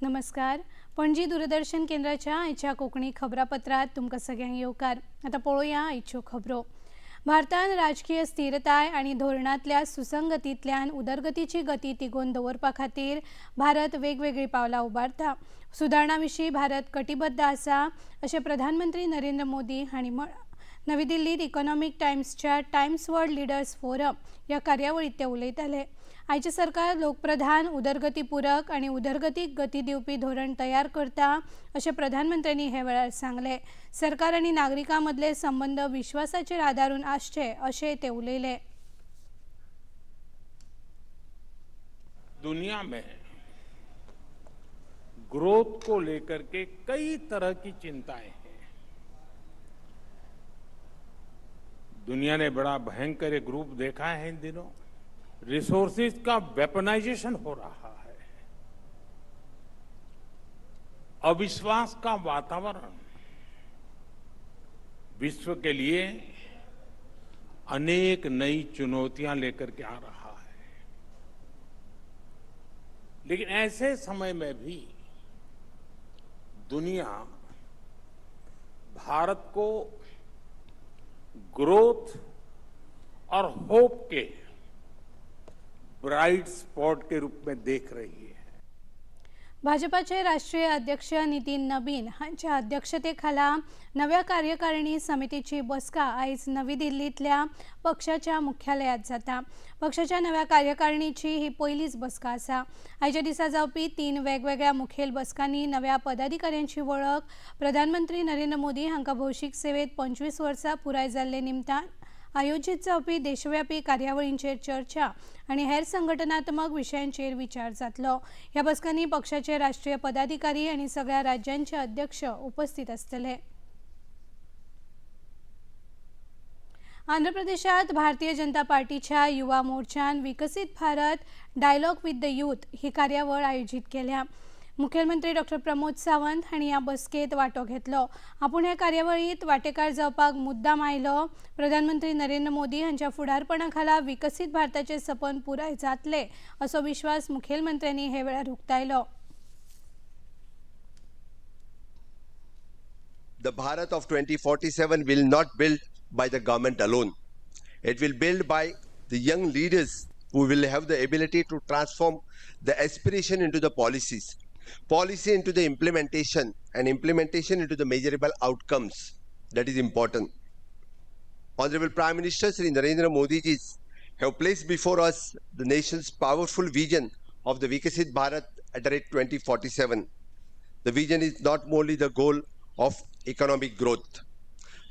नमस्कार. पणजी दूरदर्शन केंद्राच्या आयच्या कोंकणी खबरापत्रात तुमकां सगळ्यांक येवकार. आतां पळोवया आयच्यो खबरो. भारतान राजकीय स्थिरताय आनी धोरणांतल्या सुसंगतींतल्यान उदरगतीची गती तिगोवन दवरपा खातीर भारत वेगवेगळीं पावलां उबारता. सुदारणा विशीं भारत कटिबद्ध आसा अशें प्रधानमंत्री नरेंद्र मोदी हांणी म्हळां. नवी दिल्लीत इकॉनॉमिक टायम्सच्या टायम्स वर्ल्ड लिडर्स फोरम ह्या कार्यावळींत ते उलयताले. आयचें सरकार लोकप्रधान, उदरगतीपूरक आनी उदरगतीक गती दिवपी धोरण तयार करता अशें प्रधानमंत्र्यांनी हे वेळार सांगलें. सरकार आनी नागरिकां मदले संबंद विश्वासाचेर आदारून आसचे अशेंय ते उलयले. दुनिया में ग्रोथ को लेकर के कई तरह की चिंताएं हैं. दुनिया ने बड़ा भयंकर एक रूप देखा है इन दिनों. रिसोर्सेज का वेपनाइजेशन हो रहा है. अविश्वास का वातावरण विश्व के लिए अनेक नई चुनौतियां लेकर के आ रहा है. लेकिन ऐसे समय में भी दुनिया भारत को ग्रोथ और होप के ब्राइट स्पॉट के रूप में देख रही है. भाजपाचे राष्ट्रीय अध्यक्ष नितीन नबीन हांच्या अध्यक्षतेखाला नव्या कार्यकारिणी समितीची बसका आयज नवी दिल्लींतल्या पक्षाच्या मुख्यालयात जाता. पक्षाच्या नव्या कार्यकारिणीची ही पयलीच बसका आसा. आयच्या दिसा जावपी तीन वेगवेगळ्या मुखेल बसकांनी नव्या पदाधिकाऱ्यांची वळख, प्रधानमंत्री नरेंद्र मोदी हांकां भौशीक सेवेत 25 वर्सां पुराय जाल्ले निमतान आयोजीत जावपी देशव्यापी कार्यावळींचेर चर्चा आनी हेर संघटनात्मक विशयांचेर विचार जातलो. ह्या बसकांनी पक्षाचे राष्ट्रीय पदाधिकारी आनी सगळ्या राज्यांचे अध्यक्ष उपस्थित आसतले. आंध्र प्रदेशात भारतीय जनता पार्टीच्या युवा मोर्चान विकसित Bharat dialogue with the youth ही कार्यावळ आयोजीत केल्या. मुखेलमंत्री डॉक्टर प्रमोद सावंत हांणी ह्या बसकेत वांटो घेतलो. आपूण ह्या कार्यावळीत वांटेकार जावपाक मुद्दाम आयलो. प्रधानमंत्री नरेंद्र मोदी हांच्या फुडारपणा खाला विकसीत भारताचें सपन पुराय जातलें असो विश्वास मुखेलमंत्र्यांनी हे वेळार उक्तायलो. The Bharat of 2047 will not build by the government alone. It will build by the young leaders who will have the ability to transform the aspiration into the policies, policy into the implementation, and implementation into the measurable outcomes. That is important. Honorable Prime Minister Shri Narendra Modi ji have placed before us the nation's powerful vision of the Vikasit Bharat at the rate 2047. The vision is not merely the goal of economic growth,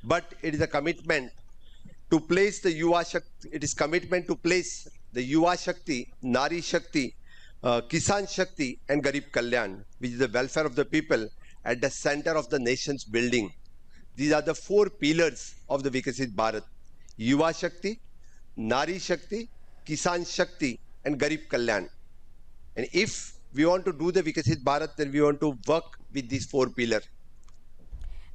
but it is a commitment to place the Yuva Shakti, it is commitment to place the Yuva Shakti, Nari Shakti, Kisan Shakti and Garib Kalyan, which is the welfare of the people, at the center of the nation's building. These are the four pillars of the Vikasit Bharat: Yuva Shakti, Nari Shakti, Kisan Shakti and Garib Kalyan. And if we want to do the Vikasit Bharat, then we want to work with these four pillars.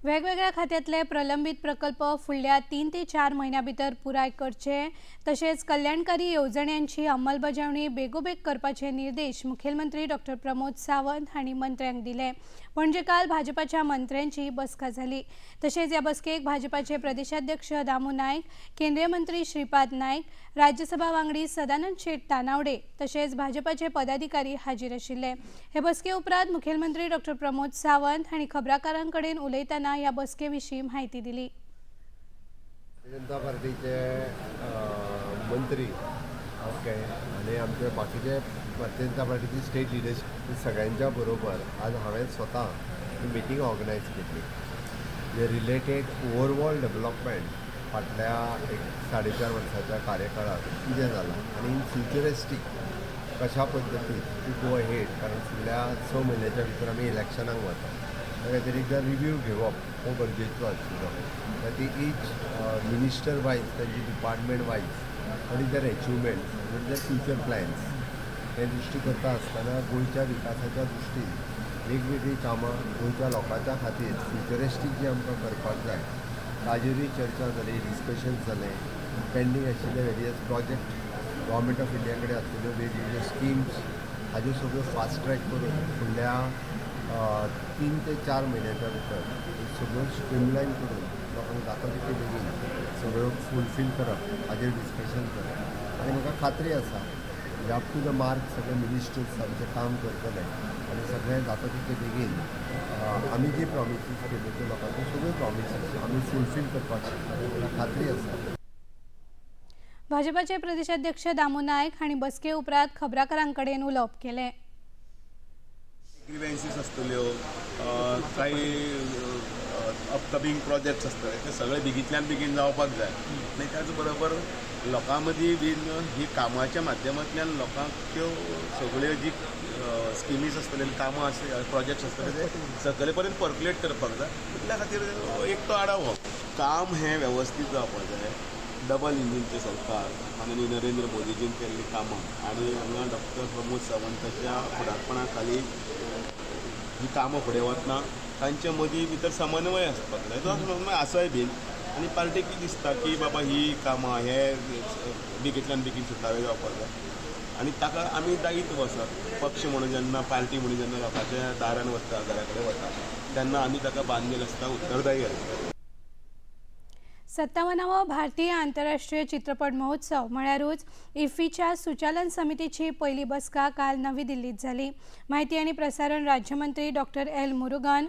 वेगवेगळ्या खात्यांतले प्रलंबीत प्रकल्प फुडल्या 3 ते 4 म्हयन्यां भितर पुराय करचे, तशेंच कल्याणकारी येवजण्यांची अंमलबजावणी बेगोबेग करपाचे निर्देश मुखेलमंत्री डॉक्टर प्रमोद सावंत हांणी मंत्र्यांक दिले. पणजे काल भाजपाच्या मंत्र्यांची बसका जाली. तशेंच ह्या बसकेक भाजपाचे प्रदेशाध्यक्ष दामू नायक, केंद्रीय मंत्री श्रीपाद नायक, राज्यसभा वांगडी सदानंद शेट तानावडे तशेंच भाजपाचे पदाधिकारी हाजीर आशिल्ले. हे बसके उपरांत मुखेलमंत्री डॉक्टर प्रमोद सावंत हांणी खबराकारां कडेन उलयतना ह्या बसके विशीं म्हायती दिली. जनता पार्टीचे मंत्री ओके आनी आमचे बाकीचे भारतीय जनता पार्टीची स्टेट लिडरशीप सगळ्यांच्या बरोबर आज हांवें स्वता मिटींग ऑर्गनायज केली जे रिलेटेड ओवरऑल डेवलपमेंट फाटल्या एक 4.5 वर्साच्या कार्यकाळात कितें जालां आनी इन फ्युचरिस्टीक कशा पद्दतीन टू गो अहेड, कारण फुडल्या 6 म्हयन्याच्या भितर आमी इलेक्शनाक वता, त्या खातीर एकदां रिव्यू घेवप हो गरजेचो आशिल्लो. खातीर ईच मिनिस्टर वायज, तांची department wise, what is their achievements, what is their future plans हे दृश्टी करता आसतना गोंयच्या विकासाच्या दृश्टीन वेगवेगळीं कामां गोंयच्या लोकांच्या खातीर फ्युचरिस्टीक जी आमकां करपाक जाय ताजेरूय चर्चा जाली, डिस्कशन जालें. पेंडींग आशिल्ले various project, government of India कडेन आशिल्ल्यो वेगवेगळ्यो स्किम्स हाज्यो सगळ्यो फास्ट ट्रॅक करून फुडल्या 3 ते 4 म्हयन्याच्या भितर सगळ्यो स्ट्रीमलायन करून लोकांक जाता तितले बेगीन सगळ्यो फुलफील करप हाजेर डिस्कशन जालें. आनी म्हाका खात्री आसा, म्हणजे अप टू the mark सगळे मिनिस्टर्स आमचें काम करतले आनी सगळें जाता तितले बेगीन आमी जे प्रॉमिसीस केल्यो त्यो लोकांच्यो सगळ्यो प्रॉमिसीस आमी फुलफील करपाक शकता, म्हाका खात्री आसा. भाजपाचे प्रदेशाध्यक्ष दामू नायक हांणी बसके उपरांत खबराकारां कडेन उलोवप केलें. ग्रिव्हन्सीस आसतल्यो, काही अपकमींग प्रोजेक्ट्स आसतले, ते सगळे बेगींतल्यान बेगीन जावपाक जाय. आनी त्याच बरोबर लोकां मदीं बीन ही कामाच्या माध्यमांतल्यान लोकांक त्यो सगळ्यो जी स्किमीस आसतल्यो, कामां आसतली, प्रोजेक्ट्स आसतले, ते सकले पर्यंत पर्क्युलेट करपाक जाय. तितल्या खातीर एक तो आडावप काम हें वेवस्थीत जावपाक जाय. डबल इंजिनचें सरकार, माननीय नरेंद्र मोदीजीन केल्लीं कामां आनी हांगा डॉक्टर प्रमोद सावंताच्या फुडारपणा खाली जी कामां फुडें वतना तांचे मदीं भितर समन्वय आसपाक जाय. तो समन्वय आसाय बीन आनी पार्टेकूय दिसता की बाबा ही कामां हे बेगींतल्यान बेगीन सुटावे जावपाक जाय आनी ताका आमी दायित्व आसा. पक्ष म्हणून जेन्ना, पार्टी म्हणून जेन्ना लोकांच्या दारान वता, घरा कडेन वता, तेन्ना आमी ताका बांदील आसता, उत्तरदायी आसता. 57वो भारतीय आंतरराष्ट्रीय चित्रपट महोत्सव म्हळ्यारूच इफ्फीच्या सुचालन समितीची पयली बसका काल नवी दिल्लीत जाली. म्हायती आनी प्रसारण राज्यमंत्री डॉक्टर एल मुरुगन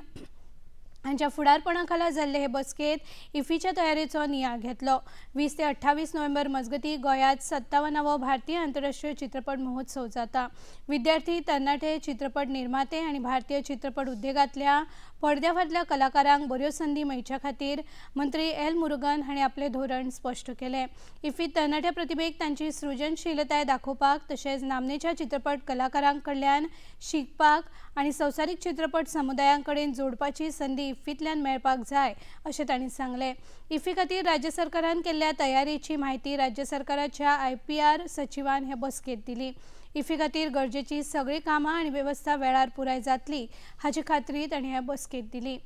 हांच्या फुडारपणा खाला जाल्ले हे बसकेंत इफ्फीच्या तयारेचो नियाळ घेतलो. 20 ते 28 नोव्हेंबर मजगतीं गोंयांत 57वो भारतीय आंतरराष्ट्रीय चित्रपट महोत्सव जाता. विद्यार्थी, तरणाटे चित्रपट निर्माते आनी भारतीय चित्रपट उद्देगांतल्या पडद्या फाटल्या कलाकारांक बऱ्यो संदी मेळच्या खातीर मंत्री एल मुरुगन हांणी आपलें धोरण स्पश्ट केलें. इफ्फीत तरणाट्या प्रतिभेक तांची सृजनशीलताय दाखोवपाक तशेंच नामनेच्या चित्रपट कलाकारां कडल्यान शिकपाक आनी संवसारीक चित्रपट समुदायां कडेन जोडपाची संदी इफ्फींतल्यान मेळपाक जाय, अशें तांणी सांगलें. इफ्फी खातीर राज्य सरकारान केल्ल्या तयारेची म्हायती राज्य सरकाराच्या आयपीआर सचिवान हे बसकेंत दिली. इफ्फी खातीर गरजेची सगळीं कामां आनी वेवस्था वेळार पुराय जातली हाची खात्री तांणी हे बसकेंत दिली.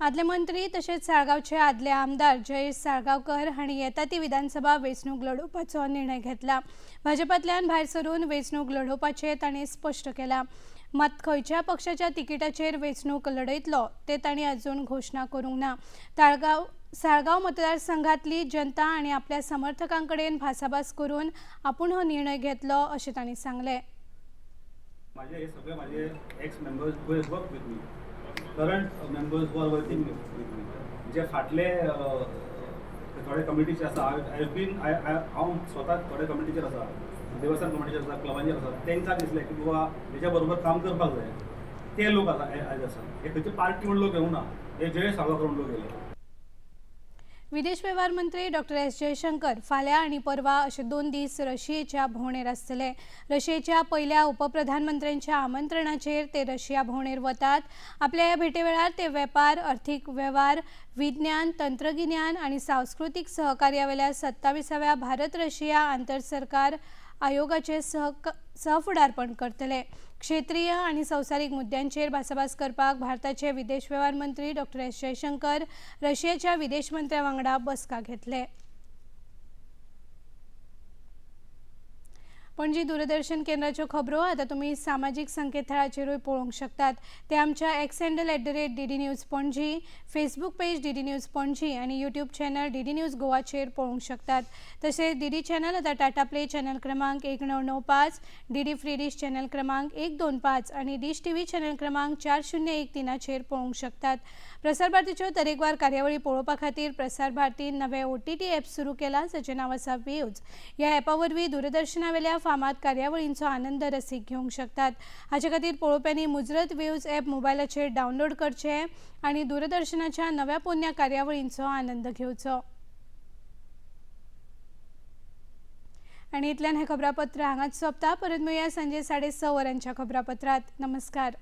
आदले मंत्री तशेंच साळगांवचे आदले आमदार जयेश साळगांवकर हांणी येता ती विधानसभा वेंचणूक लढोवपाचो निर्णय घेतला. भाजपांतल्यान भायर सरून वेंचणूक लढोवपाचें तांणी स्पश्ट केलां. मात खंयच्या पक्षाच्या तिकिटाचेर वेंचणूक लढयतलो ते तांणी अजून घोशणा करूंक ना. ताळगांव साळगांव मतदारसंघातली जनता आनी आपल्या समर्थकां कडेन भासाभास करून आपूण हो निर्णय घेतलो, अशें तांणी सांगलें. माझे हे सगळे माझे ex members who has work with me, current members who are working with me, जे फाटले थोडे कमिटीचे आसा, I been I हांव स्वता थोडे कमिटीचेर आसा, देवस्थान कमिटीचेर आसा, क्लबांचेर आसा, तांकां दिसलें की बाबा हेच्या बरोबर काम करपाक जाय. ते लोक आसा आयज आसा. हे खंयचे पार्टी म्हणून लोक येवना, हे जयेश साळगांवकर म्हणून लोक येयले. विदेश वेव्हार मंत्री डॉक्टर एस जयशंकर फाल्यां आनी परवा अशे 2 दीस रशियेच्या भोंवडेर आसतले. रशियेच्या पयल्या उपप्रधानमंत्र्यांच्या आमंत्रणाचेर ते रशिया भोंवडेर वतात. आपल्या ह्या भेटे वेळार ते वेपार, अर्थीक वेव्हार, विज्ञान, तंत्रगिन्यान आनी सांस्कृतीक सहकार्यावेल्या 27व्या भारत रशिया आंतर सरकार आयोगाचे सहफुडारपण करतले. क्षेत्रीय आनी संवसारीक मुद्द्यांचेर भासाभास करपाक भारताचे विदेश वेव्हार मंत्री डॉक्टर एस जयशंकर रशियेच्या विदेश मंत्र्या वांगडा बसका घेतले. पणजी दूरदर्शन केंद्राच्यो खबरो आतां तुमी सामाजीक संकेतथळाचेरूय पळोवंक शकतात. ते आमच्या x handle @DDNews Panaji, Facebook page DD news Panaji आनी यूट्यूब चॅनल डीडी न्यूज गोवाचेर पळोवंक शकतात. तशेंच डीडी चॅनल आतां टाटा प्ले चॅनल क्रमांक 1995, डीडी फ्री डिश चॅनल क्रमांक 125 आनी डिश टीव्ही चॅनल क्रमांक 4013चेर पळोवंक शकतात. प्रसार भारतीच्यो तरेकवार कार्यावळी पळोवपा खातीर प्रसार भारतीन नवे ओटीटी ॲप सुरू केला, जाचें नांव आसा वेव्ज. ह्या ॲपा वरवीं दूरदर्शनावेल्या फामाद कार्यावळींचो आनंद रसीक घेवंक शकतात. हाचे खातीर पळोवप्यांनी मुजरत वेव्ज ॲप मोबायलाचेर डावनलोड करचें आनी दूरदर्शनाच्या नव्या पोन्न्या कार्यावळींचो आनंद घेवचो. आनी इतल्यान हें खबरापत्र हांगाच सोंपता. परत मेळया सांजे 6:30 वरांच्या खबरापत्रांत. नमस्कार.